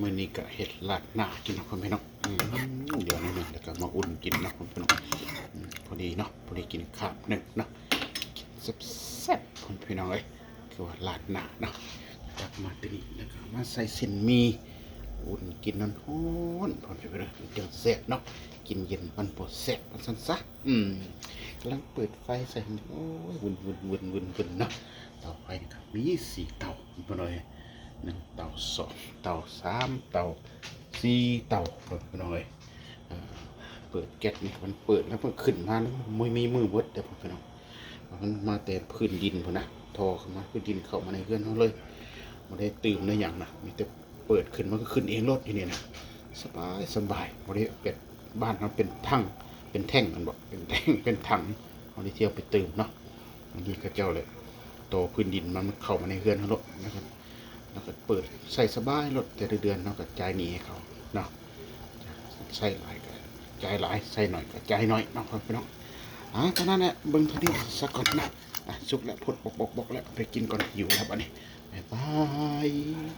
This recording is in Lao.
ມື້ນີ້ກໍເຮັດລາດໜ້າກິນເນາະ ພໍ່ແມ່ພີ່ນ້ອງ. ອືມ ດຽວໜ້ອຍໜຶ່ງ ແລ້ວກໍມາອຸ່ນກິນເນາະ ພໍ່ແມ່ພີ່ນ້ອງ. ອືມ ພໍດີເນາະ ພໍດີກິນຄາບໜຶ່ງເນາະ ກິນແຊບໆ ພໍ່ແມ່ພີ່ນ້ອງເອີຍ. ຄືວ່າລາດໜ້າເນາະ ຕັກມາແຕ່ນີ້ ແລ້ວກໍມາໃສ່ເສັ້ນໝີ່ ອຸ່ນກິນຮ້ອນໆ ພໍ່ແມ່ພີ່ນ້ອງເອີຍ ມັນຈັ່ງແຊບເນາະ. ກິນເຢັນມັນບໍ່ແຊບ ວ່າຊັ້ນຊະ. ອືມ ກຳລັງເປີດໄຟໃສ່ ໂອ້ຍ ວຸ່ນໆໆໆເນາະ. ເຕົາໄຟນີ້ກໍມີສີ່ເຕົາ ພໍ່ແມ່ພີ່ນ້ອງເອີຍ ໜຶ່ງເຕົາ ສອງເຕົາ ສາມເຕົາ ສີ່ເຕົາ ພໍ່ແມ່ພີ່ນ້ອງເອີຍ. ເອີ ເປີດແກັສນີ້ ມັນເປີດແລ້ວມັນຂຶ້ນມາ ມັນບໍ່ມີມືເບິດເດ້ ພໍ່ແມ່ພີ່ນ້ອງ. ມັນມາແຕ່ພື້ນດິນພຸ້ນນະ ທໍ່ຂຶ້ນມາພື້ນດິນ ເຂົ້າມາໃນເຮືອນເຮົາເລີຍ. ບໍ່ໄດ້ຕື່ມໄດ້ຫຍັງນະ ມີແຕ່ເປີດຂຶ້ນ ມັນກໍຂຶ້ນເອງໂລດຢູ່ນີ້ນະ. ສະບາຍ ສະບາຍ ບໍ່ໄດ້ແບບ ບ້ານເຮົາເປັນຖັງ ເປັນແທ້ງແມ່ນບໍ່ ເປັນແທ້ງ ເປັນຖັງ ເຮົາໄດ້ທ່ຽວໄປຕື່ມເນາະ. ບາງທີເຂົາເຈົ້າແຫຼະ ຕໍ່ພື້ນດິນມາ ມັນເຂົ້າມາໃນເຮືອນເຮົາໂລດ ແລ້ວກໍ ແລ້ວກໍເປີດໃຊ້ສະບາຍໂລດ. ແຕ່ລະເດືອນເຮົາກໍຈ່າຍໜີ້ໃຫ້ເຂົາເນາະ ໃຊ້ຫຼາຍກໍຈ່າຍຫຼາຍ ໃຊ້ໜ້ອຍກໍຈ່າຍໜ້ອຍເນາະ ພີ່ນ້ອງ. ອ່າ ເທົ່ານັ້ນແຫຼະ ເບິ່ງເທົ່ານີ້ສາກ່ອນເນາະ. ອ່າ ສຸກແລ້ວ ຟົດບອກໆໆແລ້ວ ໄປກິນກ່ອນ ຫິວແລ້ວບັດນີ້ ບາຍບາຍ.